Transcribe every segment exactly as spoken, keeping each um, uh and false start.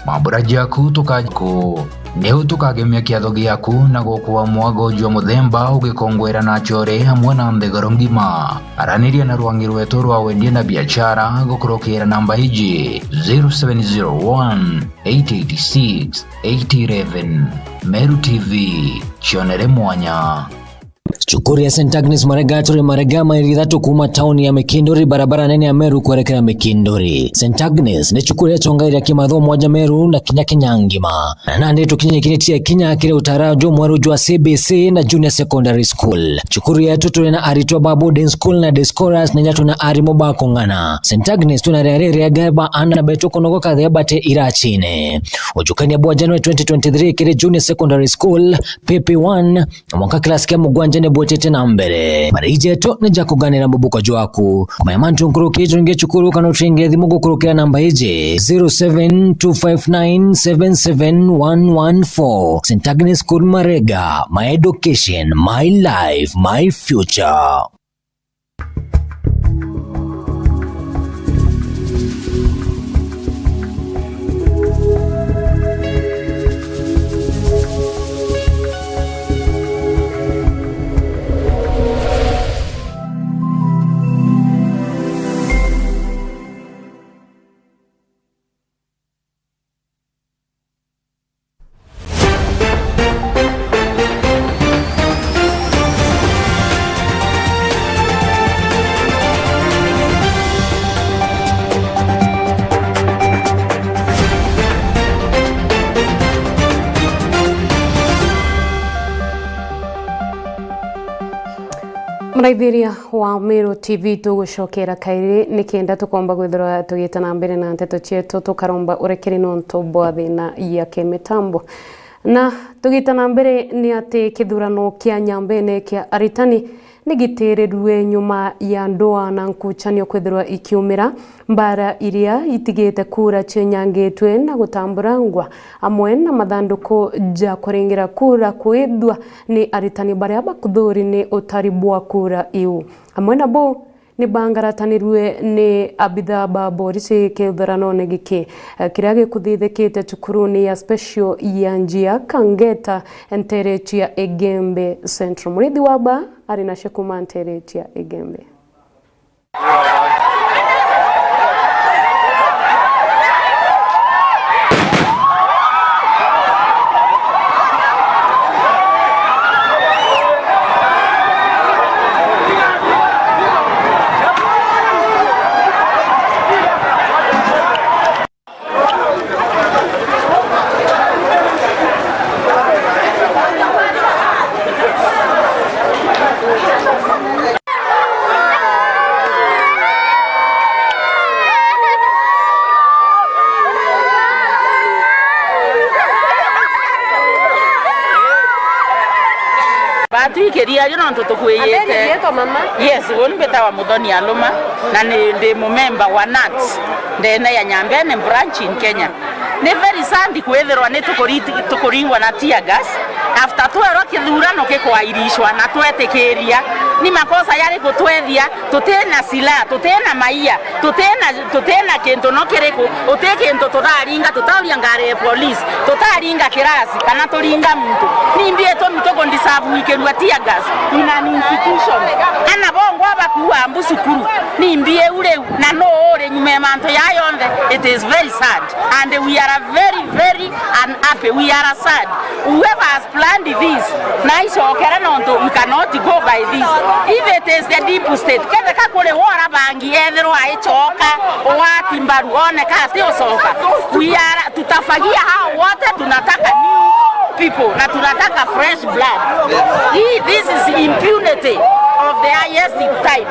Mambura jaku tukaku. Niu tukagemia kiatho giaku na gukua mwago jwa muthemba ugikongwera na achore amwe na nthiguru ngima. Araniria na rwangi rwetu rwa wendia na biachara gukurukira namba iji, zero seven zero one, eight eight six, eight eleven. Meru T V, cionere mwanya. Cukuru ya Saint Agnes Marega turi Marega, maili ithatu kuuma tauni ya Mikinduri, barabara nene ya Meru kwerekera Mikinduri. Saint Agnes ni cukuru ya chongaira kimathomo mwanja Meru na kinya Kenya ngima. Na nandi tukinyikiritie kinya kiri utara jumweru jwa C B C na Junior Secondary School. Cukuru yetu turi na aritwa ba boarding school na day scholars, na inya tuna arimu ba kung'ana. Saint Agnes tuna riari riega ba ana betu kunogoka thea bate irachine. Ujukania bwa January twenty twenty-three kiri Junior Secondary School, P P one, na mwanka class kia mugwanja ni bwitite na mbere. Mariji jetu ni ja kuganira mubuko jwaku. Kumenya mantu nkuruki, turingie cukuru kana uturingie thimu gukurukira namba iji, zero seven two five nine seven seven one one four. Saint Agnes School Marega, my education, my life, my future. Muraithiria wa Meru T V, tugucokera kairi nikenda tukomba kwithirwa tugita na mbere na nteto cietu, tukaromba urekeri nontu bwa thina ya kimitambo. Na tugita na mbere ni ati kithurano kia Nyambene kia aritani nigitirirue nyuma ya ndua na nkuchanio kwithirwa ikiumira, mbara iria itigite kura cinyangitwe na gutamburangwa, amwe na mathanduku ja kuringira kura kwithwa ni aritani baria bakuthuri ni utari bwa kura iu. Amwe nabo ni bangaratanirue ni abitha ba borisi kithuranone giki, eh, kiria gikuthithikite cukuruni ya special ya Njia Kangeta, ntere cia Igembe Central. Murithi wa ba ari nacio kuma ntere cia Igembe. Batwikiria ario nontu tukwiyite. Atheri rietwa mama? Yes, uni mbitawa Muthoni Aluma, na ni, ndi mumemba wa nats ndene ya Nyambene branch in Kenya. Ni very sad kwithirwa ni tukuri-, tukuringwa na tear gas after twerwa kithurano gikwairishwa na twetikiria. Ni makosa yariku twethia? Tutina silaha, tutina maia, tutina, tutina kintu no kiriku, uti kintu turaringa, tutauria ngari ya police, tutaringa kirasi, kana turinga muntu. Nimbi itumi tukundisabuikirua tear gas in an institution? Ana bongwa bakua mbu cukuru. Nimbi iu riu? Na nuu uri nyuma ya mantu jaa jonthe? It is very sad and we are very, very unhappy. We are sad. Whoever has planned this, naicokere nontu we cannot go by this. If it is the deep state, ketheka kuri wora bangi ethirwa aicoka, wati mbaru, oneka ati ucoka. We are, tutafagia hao wote, tunataka new people na tunataka fresh blood. Hii, this is impunity of the highest type.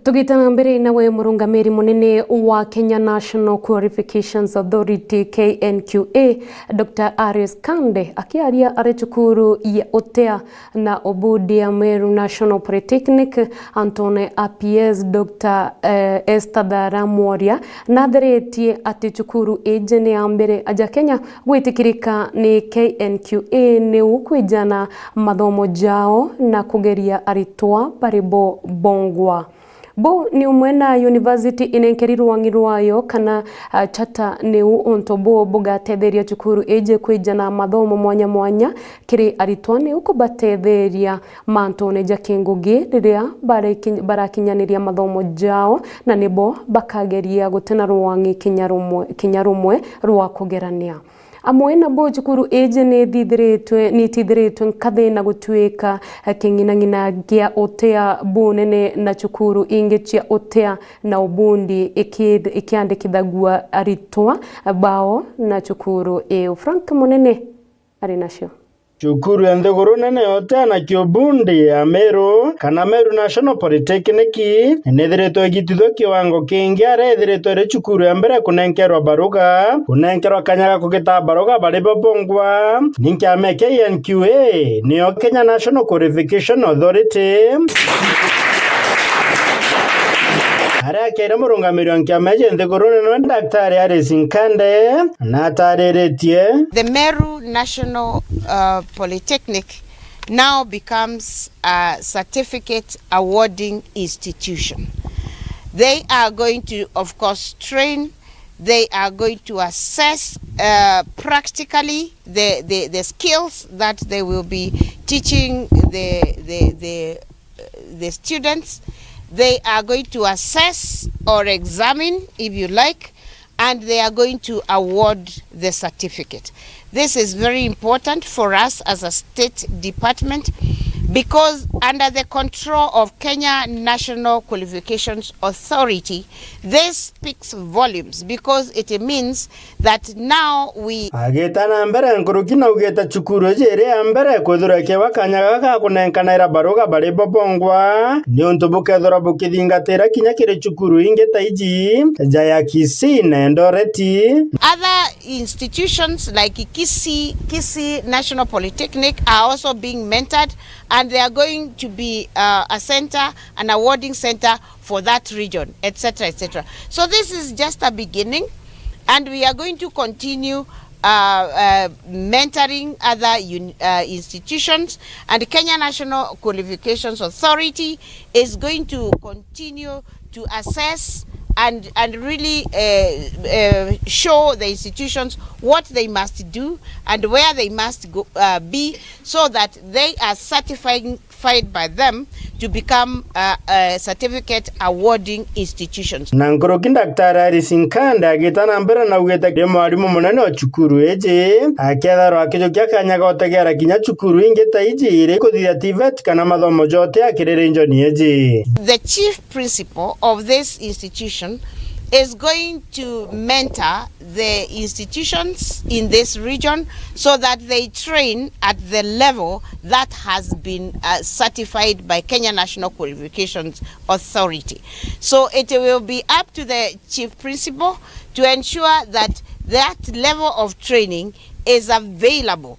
Tugite na mbere nawe, murungamiri munene wa Kenya National Qualifications Authority, K N Q A, Doctor Aris Kande, akiaria ari cukuru ya utea na ubundi ya Meru National Polytechnic, Anthony A P S, Doctor, eh, Esther Thara Mworia, nathiritie ati cukuru iji ni ya mbere aja Kenya gwitikirika ni K N Q A ni ukwijana mathomo jao na kugeria aritwa bari bo bongwa. Bu ni umwe na university inenkeri rwang'i rwayo kana, ah, charter, niu untu bu bugatetheria cukuru iji kwijana mathomo mwanya mwanya kiri aritwa, niu kubatetheria mantune ja kingugi riria bareki-, barakinyaniria mathomo jao, na nibo bakageria gutina rwang'i kinya rumwe, kinya rumwe rwa kugerania. Amwe nabo cukuru iji ni ithithiritwe, ni itithiritwe nkathi na gutuika, eh, king'inang'ina gia utea bunene na cukuru ingi cia utea na ubundi iki-, ikiandikithagua aritwa bao na cukuru iu. Frank Munene ari nacio. Cukuru ya nthiguru nene ya utea na kiubundi ya Meru, kana Meru National Polytechnic, nithiritwe igitithua kiwango kingi aria ithiritwe iri cukuru ya mbere kunenkerwa baruga, kunenkerwa kanya ga kugita baruga bari bo bongwa. Ni nkiama ya K N Q A, niyo Kenya National Qualification Authority. Aria akiaria murungamiri wa nkiama iji nthiguru nene, Daktari Alice Nkande, natariritie. The Meru National, uh, Polytechnic now becomes a certificate awarding institution. They are going to, of course, train, they are going to assess, uh, practically the, the, the skills that they will be teaching the, the, the, the students. They are going to assess or examine, if you like, and they are going to award the certificate. This is very important for us as a state department, because under the control of Kenya National Qualifications Authority, this speaks volumes, because it means that now we Agita na mbere nkuruki naugite cukuru iji iri ya mbere kwithirwa ikiwa kanya gaka ga kunenkanaira baruga bari bo bongwa, niuntu bukethirwa bukithingatira kinya kiri cukuru ingi ta iji, ja ya Kisii na Eldoret. Other institutions like Kisii, Kisii National Polytechnic are also being mentored, and they are going to be, uh, a center, an awarding center for that region, et cetera, et cetera. So this is just a beginning, and we are going to continue, uh, uh, mentoring other uni-, uh, institutions, and Kenya National Qualifications Authority is going to continue to assess and, and really, uh, uh, show the institutions what they must do and where they must go, uh, be, so that they are certifying certified by them to become, uh, uh, certificate awarding institutions. Na nkuruki Daktari Alice Nkande agita na mbere na ugite kiri mwarimu munene wa cukuru iji, akethirwa akijukia kanya gotegera kinya cukuru ingi ta iji iri kuthithia TVET kana mathomo jote akiri region iji. The chief principal of this institution is going to mentor the institutions in this region so that they train at the level that has been, uh, certified by Kenya National Qualifications Authority. So it will be up to the chief principal to ensure that that level of training is available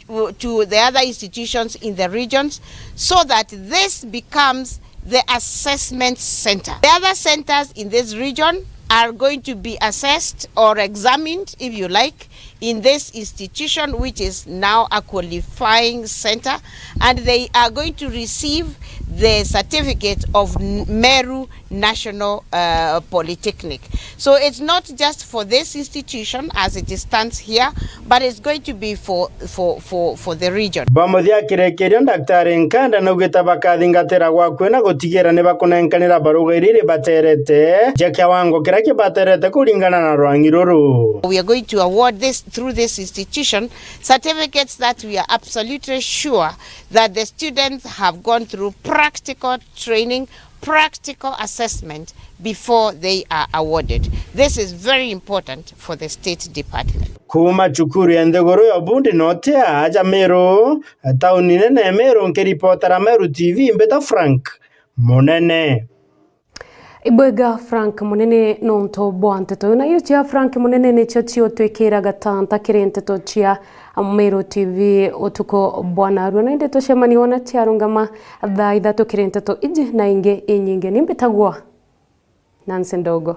to the other institutions in the regions, so that this becomes the assessment center. The other centers in this region are going to be assessed or examined, if you like, in this institution, which is now a qualifying center, and they are going to receive the certificate of N-, Meru National, uh, Polytechnic. So it's not just for this institution as it stands here, but it's going to be for, for, for, for the region. Bamuthia kirikirio, Daktari Nkande naugite bakathingatira gwa kwina gutigira ni bakunenkanira baruga iria iribaterete ja kiwango kiria kibaterete kuringana na rwang'i ruru. We are going to award this, through this institution, certificates that we are absolutely sure that the students have gone through practical training, practical assessment before they are awarded. This is very important for the State Department. Kuuma cukuru ya nthiguru ya ubundi na utea aja Meru, tauni nene ya Meru, nkiripotera Meru T V, mbita Frank Munene. Ibwega Frank Munene nontu bwa nteto. Na iu cia Frank Munene nicio ciutwikira gatanta kiri nteto cia Meru T V utuku bwa narua. Na indi tucemanie wona ciarungama thaa ithatu kiri nteto iji na ingi inyingi. Ni mbitagwa Nancy Ndogo.